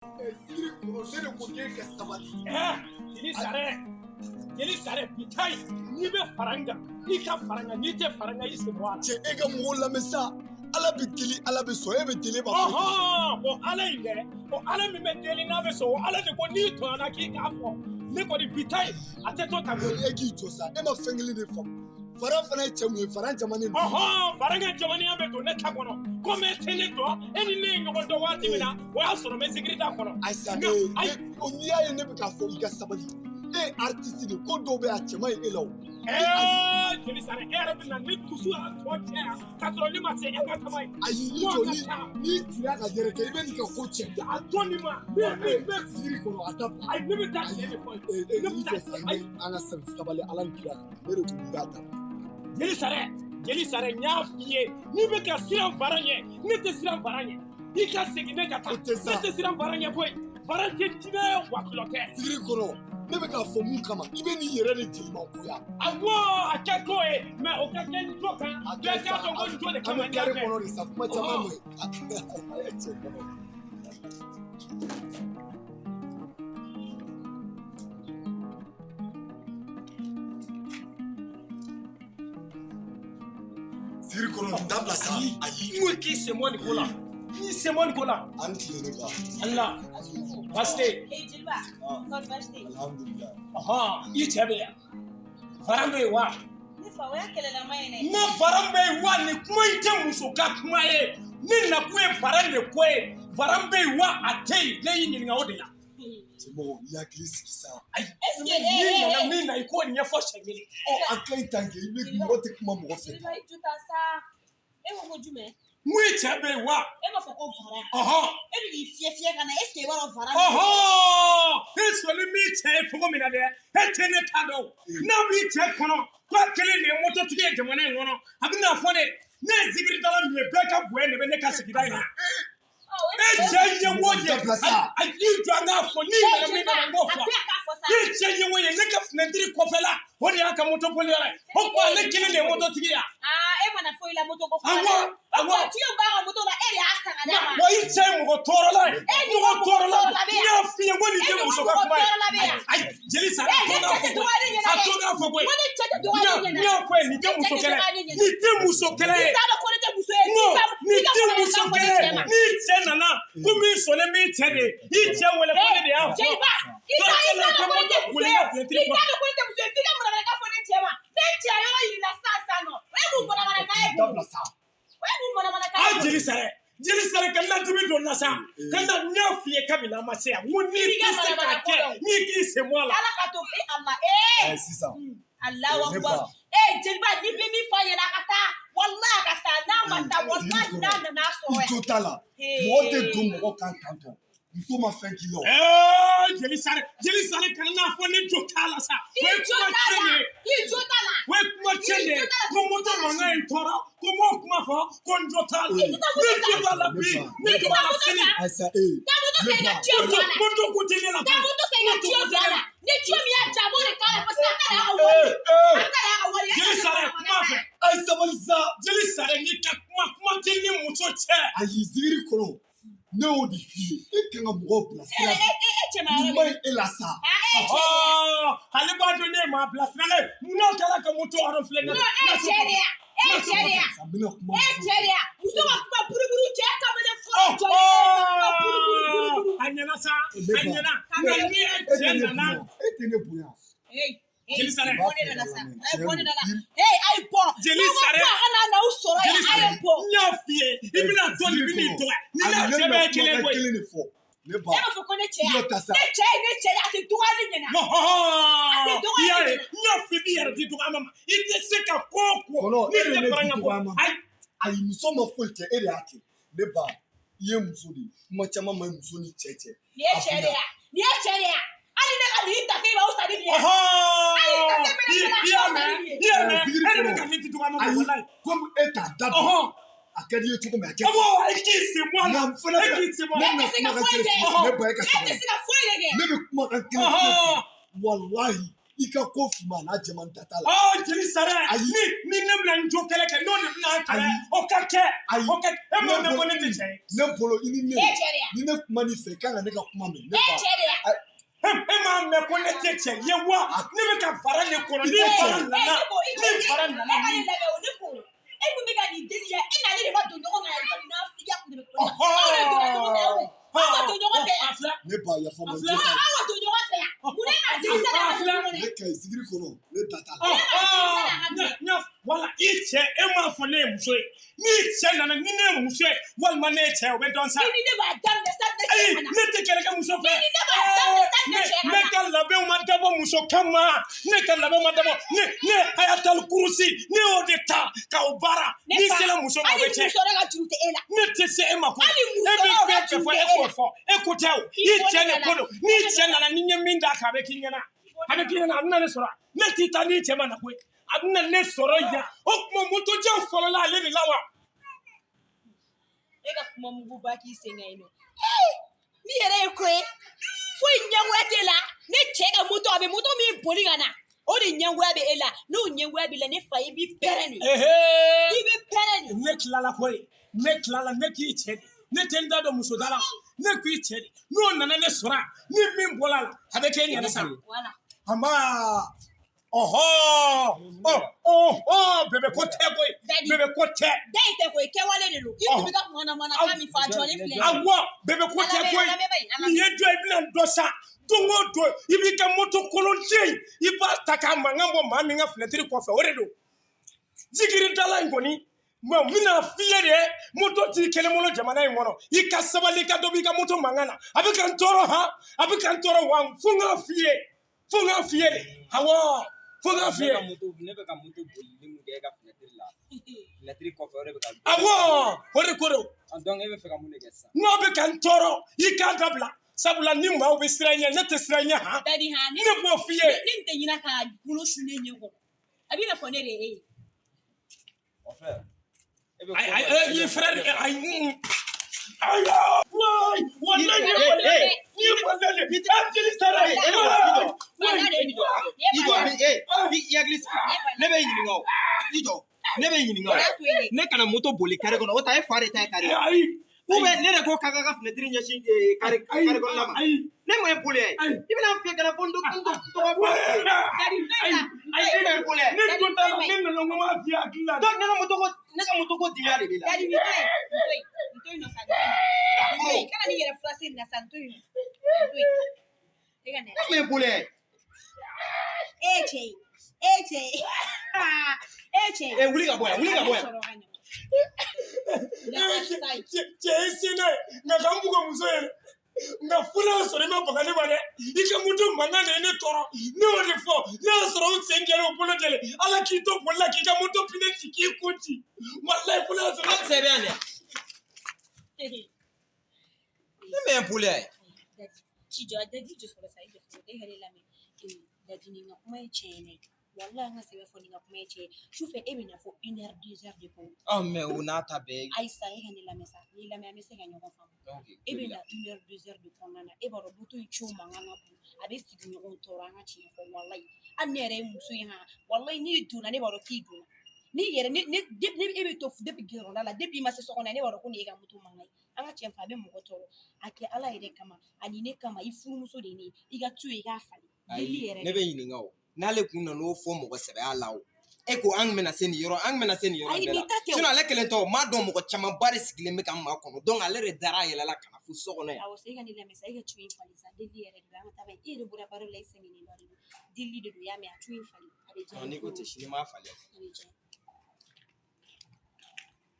Ne de ko k'e ka sabali. Jeli Sarɛ, Jeli Sarɛ, bi ta in, n'i bɛ fara n kan, i ka fara n kan, n'i tɛ fara n kan, i sen bɔ a la. Cɛ, e ka mɔgɔw lamɛn sa. Ala bɛ deli, Ala bɛ sɔn, e bɛ deli, e b'a fɔ. Ɔhɔn, o Ala in dɛ, o Ala min bɛ deli n'a bɛ sɔn, o Ala de ko n'i tɔɲɔna k'i k'a fɔ. Ne kɔni bi ta in, a tɛ to tan koyi. E k'i jɔ sa, e ma fɛn kelen de faamu. Fara fana ye cɛ mun ye, fara jamanen don. Ɔhɔn, Farankɛ jamanenya bɛ don ne ta kɔnɔ. Komi e tɛ ne dɔn, e ni ne ye ɲɔgɔn dɔn waati min na, o y'a sɔrɔ n bɛ zikiri da kɔnɔ. Ayi sa, Nka, ayi. N'i y'a ye ne bɛ k'a fɔ i ka sabali. E ye artiste de ye, ko dɔw bɛ yen a cɛ man ɲi e la o. Jeli Sarɛ, e yɛrɛ bɛ na ne dusu y'a tɔ cɛ yan, k'a sɔrɔ ne ma se e ka kama ye. Ayi, i jɔ, n'i tira ka yɛrɛ kɛ, i bɛ n'i ka ko cɛ. A to nin ma, ne bɛ Zikiri kɔnɔ, a dabila. Ayi, ne bɛ taa tiɲɛ de fɔ ye. Ne bɛ taa sa, ayi, an ka sabali Ala ni kira kama. Ne de ko k'i k'a dabila. Jeli Sarɛ, Jeli Sarɛ, n y'a f'i ye, n'i bɛ ka siran Fara ɲɛ, ne tɛ siran Fara ɲɛ. I ka segin ne ka taa. O tɛ sa. Ne tɛ siran Fara ɲɛ koyi. Fara tɛ jinɛ ye, wakulɔ tɛ. Zikiri kɔnɔ, ne bɛ k'a fɔ mun kama, i bɛ n'i yɛrɛ de jelimankoya. Awɔ, a kɛ ko ye, mɛ o ka kɛ n jo kan. A Bɛɛ k'a dɔn ko n jo de An kama bɛ n y'a kare kɛ. kɔnɔ de sa, kuma caman mɛn. A ye cɛ kɔnɔ. Zikiri kɔnɔ, nin dabila sa. Ayi. N ko k'i sen bɔ nin ko la. N'i sen bɔ nin ko la. An tile ne ba. Ala, baasi tɛ yen. Ee Jeliba, kɔri baasi tɛ yen? Alhamdulilayi. Ɔhɔn, i cɛ bɛ yan. Fara bɛ yen wa? Ne fa, o y'a kɛlɛlama ye dɛ. N ko fara bɛ yen wa? Nin kuma in tɛ muso ka kuma ye. Ne nakun ye fara de ko ye. Fara bɛ yen wa, a tɛ yen? Ne y'i ɲininka o de la. Cɛmɔgɔ, i hakili sigi sa. Ayi, Est-ce que n'i nana min na, i k'o ɲɛfɔ siɲɛ kelen. Ɔ, a ka ɲi tan kɛ, i bɛ mɔgɔ tɛ kuma mɔgɔ fɛ. Jeliba, i jo ta sa. E ko ko jumɛn? N ko i cɛ bɛ yen wa? E b'a fɔ ko Vara. Ɔhɔn. E bɛ k'i fiyɛ fiyɛ ka na, est ce que i b'a dɔn Vara? Ɔhɔn, e sɔnni min cɛ ye cogo min na dɛ, e tɛ ne ta dɔn. N'a b'i cɛ kɔnɔ k'a kelen de ye mototigi ye jamana in kɔnɔ, a bɛ n'a fɔ de, ne ye zikiridala min ye, bɛɛ ka bonya de bɛ ne ka sigida in na. E cɛ ye wo ye, Dabila sa. ayi, i jɔ an k'a fɔ, n'i nana min kama n k'o fɔ. A bɛɛ k'a fɔ sa. E cɛ ye wo ye, ne ka finɛtiri kɔfɛla, o de y'a ka moto boliyɔrɔ ye. O tuma ale kelen de ye mototigi ye. Aa, e mana foyi la moto ko kuma Awɔ, la. awɔ. Tiyo b'a ka moto la, e de y'a san ka d'a ma. Wa i cɛ ye mɔgɔ tɔɔrɔla ye. Mɔgɔ tɔɔrɔla. tɔɔrɔla bɛ N yan. y'a f'i ye ko nin tɛ E muso ka mɔgɔ kuma ye. tɔɔrɔla bɛ yan. Ayi, Jeli Sarɛ, E, a to ne n k'a cɛ fɔ tɛ koyi. dɔgɔyali ɲɛna A dɛ. to n k'a fɔ koyi. Ko ne cɛ tɛ dɔgɔyali N ɲɛna. y'a fɔ ye, nin tɛ Ne cɛ muso tɛ kɛlɛ ye. dɔgɔyali ɲɛna. Nin tɛ muso kɛlɛ ye. I t'a dɔn ko ne tɛ muso ye. N ko nin F'i ka tɛ manamanakan muso fɔ ne kɛlɛ ye. cɛ ma. N'i cɛ nana ko min sɔnnen b'i cɛ de ye, i cɛ wele ko ne de y'a fɔ. Jeliba, i t'a dɔn ko ne tɛ muso ye. I t'a dɔn ko ne tɛ muso ye. F'i ka manamanakan fɔ ne cɛ ma. Ne cɛ yɔrɔ yir'i la sisan sisan nɔ. O ye mun manamanakan ye? Dabila sa. O ye mun manamanakan A ye? Jeli Sarɛ, Jeli Sarɛ, ka ladimi don n na sa. Ka na n y'a f'i ye kabini an ma se yan. N ko n'i I b'i ka tɛ se k'a manamana ko kɛ, dɔn. n'i k'i sen bɔ a la. Ala ka to e Ala ee. Ɛ, sisan. Alahu Ne akubar. ba. Ee Jeliba, n'i bɛ min fɔ a ɲɛna, a ka taa. Walahi a ka taa. N'a ma taa, walahi n'a nana sɔrɔ I yan. jo t'a la. Mɔgɔ tɛ don mɔgɔ kan tantɔ. Muso ma fɛn k'i la o. Jeli Sarɛ, Jeli Sarɛ, kana n'a fɔ ne jo t'a la sa. I O ye jo kuma t'a tiɲɛ la. de ye. I jo t'a la. O ye kuma tiɲɛ de ye. Ko moto mankan ye n tɔɔrɔ, ko m'o kuma fɔ, ko n jo t'a la. I tɛ taa Ne moto jo t'a la bi, ne I jo tɛ b'a taa la moto sini. san. Ayi sa, ee. Taa moto san i ka tiyo Moto don a la. moto ko tɛ ne la Taa koyi. moto san i ka Moto tiyo ko tɛ don a ne la. la. Ni tiyo min y'a ja, a b'o de k'a la parce que a ta de y'a ka wari ye. Ee, A ta de y'a ka wari ye. Jeli Sarɛ, kuma fɛ. ayi sabali sa. Jeli Sarɛ, n'i ka kuma, kuma tɛ ni muso cɛ. Ayi, zikiri kɔnɔ, ne y'o de f'i ye. E kan ka mɔgɔw E bilasira. e e e cɛ ma Nin yɔrɔ man bɛ. ɲi e la sa. Ah, e cɛ de ya. Ɔhɔn, ale b'a dɔn ne ye maa bilasiralen ye. Munna taara ka moto yɔrɔ filɛ ne Non, e cɛ de ya. E cɛ de ya. Sa, n bɛna kuma E muso cɛ de ya. Muso ka kuma buruburu, cɛ kamalen fɔlɔ jɔlen bɛ ka kuma buruburu buruburu. A ɲɛna sa, Ne a ba. ɲɛna. Nka ni e E cɛ tɛ ne nana, bonya. E tɛ ne bonya. Hey, hey, Jeli Sarɛ. bɔ ne nana sa. Ayi bɔ ne nana. Hey, ayi bɔ. Jeli N'aw ma Sarɛ. bɔ, a kana n'aw sɔrɔ yan. Jeli A ye Sarɛ, bɔ. n y'a f'i ye, i bɛna to nin bɛ n'i dɔgɔya. Ni n'a Ayi, cɛ ne bɛ bɛna kelen kumakan koyi. kelen de fɔ. Ne ba. E b'a fɔ ko ne cɛ ya. I y'o ta sa. Ne cɛ ye ne cɛ ye, a tɛ dɔgɔyali ɲɛna. Ɔhɔn, tɛ dɔgɔya i y'a ye, ɲɛna. n y'a f'i ye, i b'i yɛrɛ di dɔgɔyama ma. I tɛ se ka ko o ko, Kɔnɔ, n'i e de tɛ ne fara di n kan ko. dɔgɔyama ma. Ayi, Ayi, muso ma foyi kɛ, e de y'a kɛ. Ne ba, i ye muso de ye. Kuma caman ma ɲi muso ni cɛ cɛ. Nin ye cɛ de ya. Nin ye cɛ de ya. Hali ne ka nin tafe b'aw sa ni nin ye. ɔhɔn, Ayi, ka se mɛnɛ i y'a mɛn, i y'a mɛn, Zikiri e de bɛ kɔnɔ. ka ne di dɔgɔyama ma, Ayi, walayi. komi e t'a da don. Ɔhɔn, A ka di i ye cogo min, a kɛ. awɔ, i k'i sen bɔ a la. Nka n fana E bɛna- k'i sen bɔ a ne la. E bɛna tɛ se ka kumakan foyi kelen kɛ. f'i ye. Ne ba, e ka E tɛ sabali. se ka foyi de kɛ. Ne bɛ kumakan kelen f'i ye. Ɔhɔn. Walahi, i I ka ko finman n'a jɛman da t'a la. Ɔ jeli sara. Ayi. Ni ne bɛna n jo kɛlɛ kɛ, n'o de bɛna an kɛlɛ. Ayi. O ka kɛ. Ayi. O ka e m'o mɛn ko ne tɛ cɛ ye. Ne bolo, i ni ne. E cɛ de ya? Ni ne kuma n'i fɛ, i kan ka ne ka kuma mɛn, ne E ba. cɛ de ya? E m'a mɛn ko ne tɛ cɛ ye wa? Ne bɛ ka fara de kɔnɔ ni fara nana, ne ko i ni fara e nana ka ni ne lamɛn o, ne ko e kun bɛ ka nin deli ya, e n'ale de ma don ɲɔgɔn kan yan, nafigiya kun de bɛ kuma. Aw de donna ɲɔgɔn fɛ yan, aw ma don ɲɔgɔn fɛ yan. A filɛ. Ne ba, yafa ma, A n filɛ. jo t'a la. Aw ma don ɲɔgɔn fɛ yan, mun ne n'a denmisɛn A n'a filɛ. ka Ne ka ɲi sigiri kɔnɔ, ne da t'a la. Wala i cɛ, e m'a fɔ ne ye muso ye, n'i cɛ nana, ni ne ye muso ye walima ne ye cɛ ye, o bɛ dɔn sa. I ni ne b'a daminɛ sa, ne cɛ Ayi, ka na. ne tɛ kɛlɛ kɛ muso fɛ. Ni ne b'a daminɛ sa, ne cɛ ka Ne na. ka labɛnw ma dabɔ muso kama, ne ka labɛnw ma dabɔ ne hayatal kurusi, ne y'o de ta k'o baara. Ne N'i fa, sera muso ma, o hali bɛ cɛ. muso yɛrɛ ka juru tɛ e la. Ne tɛ se e ma ko Hali e bɛ musokɔrɔbaw fɛn ka fɛn juru fɔ, tɛ e e k'o la. fɔ, e ko tɛ o. I I bɔlen cɛ de ka na. ko don. N'i cɛ nana, ni n ye min d'a kan, a bɛ k'i ɲɛna, a bɛ k'i ɲɛna. A bɛna ne sɔrɔ, ne t'i taa n'i cɛ ma na koyi, a bɛna ne sɔrɔ yan. O tuma motojan fɔlɔla ale de la wa? E ka kuma muguba k'i sen kan yen nɔ. Ni yɛrɛ ye ko ye, foyi ɲɛngoya t'e la. Ne cɛ ka moto, a bɛ moto min boli ka na, o de ɲɛngoya bɛ e la. N'o ɲɛngoya b'i la, ne fa, i b'i pɛrɛn de. I bɛ pɛrɛn de. Ne tilala koyi, ne tilala. Ne k'i cɛ de, ne tɛ n da don muso da la. Ne k'i cɛ de, n'o nana ne sɔrɔ yan, ni min bɔra a la, a bɛ kɛ e ɲɛna sa. Wala. Anba, ɔhɔ, ɔ ɔhɔ, bɛbɛ ko tɛ koyi. Daddy. Bɛbɛ ko tɛ. Da in tɛ koyi, kɛwale de don. I tun bɛ ka manamanakan min fɔ, a jɔlen filɛ. Awɔ, bɛbɛ ko tɛ Alamɛ- koyi. alamɛ ba in, alamɛ. Nin ye jɔ, i bɛna n dɔ sa don o don, i b'i ka moto kolonden i b'a ta k'a mankan bɔ maa min ka finɛtiri kɔfɛ, o de don jigiridala in kɔni. Bon, n bɛna f'i ye de, moto t'i kelen bolo jamana in kɔnɔ. I ka sabali, i ka dɔ b'i ka moto mankan na, a bɛ ka n tɔɔrɔ han, a bɛ ka n tɔɔrɔ wa. Fo n k'a f'i ye, fo n k'a f'i ye de, awɔ, fo n k'a f'i Ne ye. ka moto, ne bɛ ka moto bolili mun kɛ e ka fenêtre la, fenêtre kɔfɛ, o de bɛ ka. Awɔ, o de ko don. Ah, donc e bɛ fɛ ka mun de kɛ sisan? N'aw bɛ ka n tɔɔrɔ, i k'a dabila, sabula ni maaw bɛ siran ɲɛ, ne tɛ siran ɲɛ han. Daddy han, ne Ne b'o f'i ye. ne tɛ ɲinɛ ka bolo su ne ɲɛ kɔrɔ. A b'i n'a fɔ ne de ye e ye. Mon frère, e bɛ Ayi ko ayi, dɔ- ayi frère, ayi, ayi, wayi wallahi, ni wallahi, ni wallahi, a jeli sara. Eh, eh, i jɔ. Bana de I jɔ. don. I jɔ, i hakili sigi. Ne bɛ ɲininka o. I jɔ. Ne bɛ ɲininka o. O y'a to yen de. Ne kana moto boli kare kɔnɔ, o ta e fa de ta ye kare ye. Ayi. Ou bien ne de ko k'a ka fenêtre ɲɛsin kare Ayi. kare kɔnɔna ma. Ayi. Ne ma ye poli ye. Ayi. I bɛna n fɛ ka na fɔ n tɔgɔ fɔ. Daddy, n to yen sa, n to Ayi. yen. Ne bɛ poli ye. Ne don t'a la, ne nana ko n m'a f'i ye hakili la. Donc ne ka moto ko dimiya de b'i la. Daddy, n to yen, n to yen, n to yen nɔ sa, n to yen. N to yen, kana n'i yɛrɛ furase nin na sa, n to yen nɔ. N to yen. E ka na. Ne ma ye poli ye. E ye cɛ ye. E ye cɛ ye. E ye cɛ ye. Eh, wuli ka bɔ yan, wuli ka bɔ yan. Sɔrɔ ka ɲɛ. Sa ye. Cɛ ye sen n'a ye nka ka n bugɔ muso ye dɛ. Nka fo n'a y'a sɔrɔ i ma baga ne ma dɛ, i ka moto mankan de ye ne tɔɔrɔ. Ne y'o de fɔ, ne y'a sɔrɔ o sen jɛlen, o bolo jɛlen, ala k'i to boli la k'i ka moto pinɛ ci k'i kun ci, walayi, fo n'a y'a sɔrɔ. An sɛ bɛ yan dɛ. Ne ma ye poli ye. Daddy, ci jɔ, Daddy, jɔ fɔlɔ sa, i jɔ fɔlɔ, e ka ne lamɛn. Daddy, nin ka kuma ye tiɲɛ ye dɛ. Walahi, an ka sɛbɛ fɔ, nin ka kuma ye tiɲɛ ye. Sufɛ e bɛ na fɔ 1 heure, 2 heures de kɔnɔ. Ah, mais o n'a ta bɛɛ. Ayi sa, e ka ne lamɛn sa, n'i lamɛn an bɛ se ka ɲɔgɔn faamu. Ok, E bɛ na 1 heure, 2 heures de kɔnɔna na, e b'a dɔn moto in ciw mankan ka bon, a bɛ sigiɲɔgɔnw tɔɔrɔ. An ka tiɲɛ fɔ, walahi, hali ne yɛrɛ ye muso ye han, walahi, n'i donna, ne b'a dɔn k'i donna. Ni yɛrɛ ne ne ne e bɛ to depuis gɛrɛnda la, depuis i ma se so kɔnɔ, ne b'a dɔn ko nin ye e ka moto mankan ye. An ka tiɲɛ fɔ, a bɛ mɔgɔ tɔɔrɔ. A kɛ Ala yɛrɛ kama ani ne kama, i furumuso de ye ne ye, i ka to yen, i k'a falen. Deli Ayi, yɛrɛ ne bɛ ɲininka o. N'ale kun nan'o fɔ mɔgɔ sɛbɛya la o. E ko an bɛna se nin yɔrɔ, an bɛna se nin yɔrɔ Ayi, bɛɛ la. nin ta tɛ o. Sinon ale kelen tɛ o, m'a dɔn mɔgɔ camanba de sigilen bɛ ka n makɔnɔ. Donc ale de dara a yɛlɛ la ka na fo so kɔnɔ yan. Awɔ, sa, e ka ne lamɛn sa, e ka to in falen sa, deli yɛrɛ de don, an ka taa ba ye. E yɛrɛ bɔra baara la, i sɛgɛnnen ba de don, deli de don, i y'a mɛn, a to in falen, a bɛ diya. N'i ko ten, sini m'a falen. A bɛ diya.